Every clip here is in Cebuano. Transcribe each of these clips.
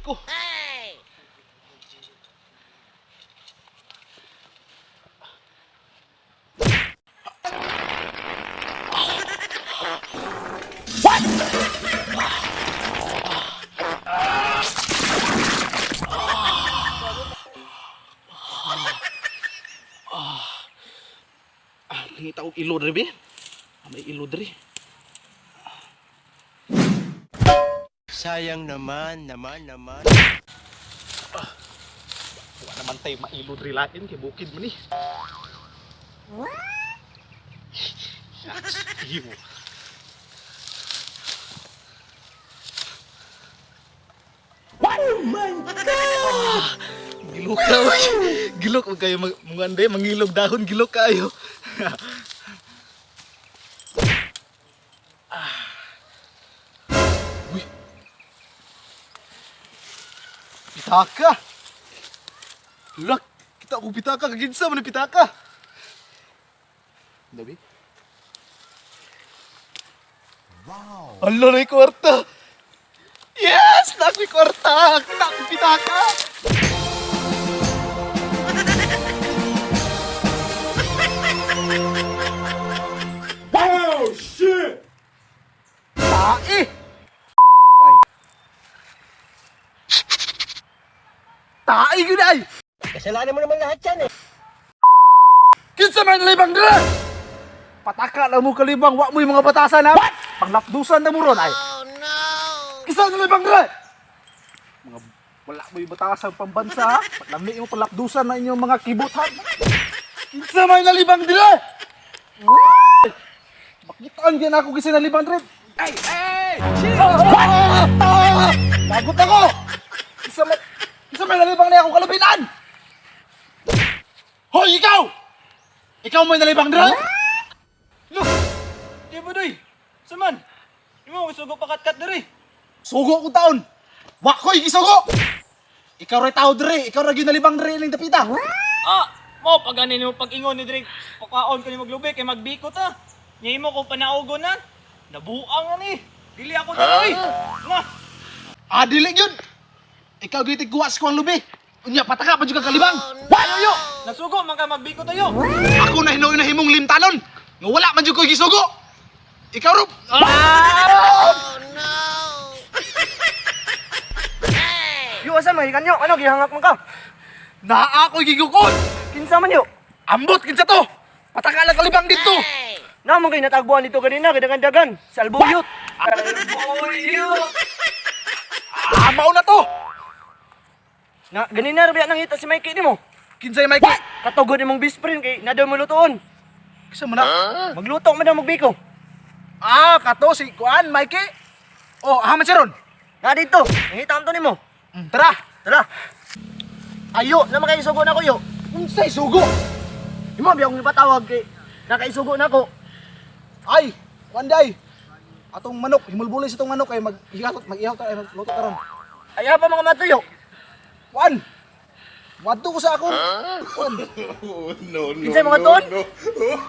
Biko. What? Ngita og ilo diri be. May ilo diri. Sayang naman, naman, naman. Wa naman tayo mailo diri lain kay bukid man ni. Shucks, iyo. Oh my God! Gilok ka. Gilok og kayo mangande, mangilog dahon gilok kayo. Uy. Pitaka. Lak, kita ko pitaka kaginsa man ni pitaka. Dabi. Wow. Alo na kwarta. Yes, nakoy kwarta. Kita ko pitaka. Oh shit! Tae. Ay. Tae gyud ay. Kasalanan mo naman lahat yan eh. Kinsa man libang dira? Pataka lang mo kalibang, wa mo yung mga batasan ha. Panglapdusan na mo ron ay. Oh no! Kinsa man libang dira? Mga wala mo yung batasan pambansa ha. Lami mo palapdusan na inyong mga kibot ha. Kinsa man nalibang dira? Makitaan gyud ako kinsa nalibang dira. Ay, ay! Ah, ah, ah! Lagot ako! Kinsa man nalibang niya akong kalubinan? Hoy, ikaw! Ikaw mo nalibang dira? Lo! Di ba doy? Saman? Imo ko sugo pakatkat diri. Sugo ko taon. Wa ko'y gisugo. Ikaw ray tao diri, ikaw ra gyud nalibang diri ning dapita. Ah, mo pag ganin mo pag-ingon ni Drake, pakaon ko ni maglubi kay magbiko ta. Nya imo ko panaugon na. Nabuang na ni. Dili ako diri. Na. Ah, dili gyud. Ikaw gyud tigkuha sa kuang lubi. Unya pataka pa jud ka kalibang. Wa yo. Nagsugo man ka magbiko tayo. Ako na hinuon na himong limtanon. Nga wala man jud ko'y gisugo. Ikaw ro. Ah! Oh no! Hey! Yo, asa man kanyo? Ano gihangak man ka? Naa ko'y gigukod. Kinsa man yo? Ambot kinsa to. Pataka lang kalibang dito. Hey! Na man kay natagbuan dito ganina gadangan-dagan sa albuyot. Albuyot. Ah, mao na to. Na ganina ra biya nangita si Mikey nimo. Kinsay Mikey? Katugod imong best friend kay na daw mulutoon. Kinsa man na? Magluto man daw magbiko. Ah, kato si kuan Mikey. Oh, aha man siya ron. Na dito, nangita to nimo. Tara. Tara. Ayo, na makaisugo na ko yo. Unsay sugo? Imo biya akong ipatawag kay nakaisugo na ko. Ay, kuan day. Atong manok, himulbulay sa itong manok ay mag-ihaw mag-ihaw ta ay magluto karon. Ay pa mga matuyo. Kuan. Wadto ko sa akong kuan. Kinsay mga tuon?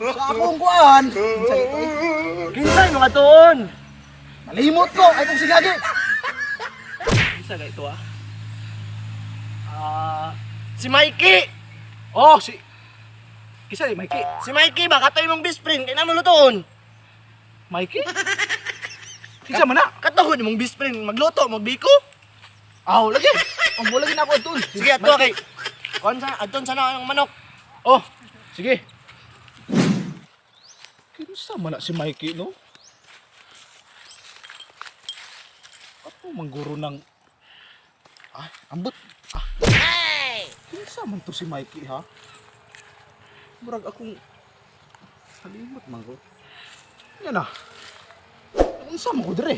Sa akong kuan. Kinsay ito eh. Kinsay mga tuon? Malimot ko ay kung sigagi. Kinsa kay ito ah? Ah, si Mikey. Oh, si Kisa eh, Mikey. Si Mikey ba katoy imong best friend kay na mulutoon. Mikey? Kinsa man na? Katugod imong best friend magluto magbiko. Aw, lagi. Ang lagi na ako atun. Sige ato kay. Kon sa adton sana ang manok. Oh, sige. Kinsa man na si Mikey, no? Ato mangguro ng ah, ambot. Ah, Hey! kinsa man to si Mikey, ha? Murag akong kalimot man ko. Yan na. Unsa man ko dire?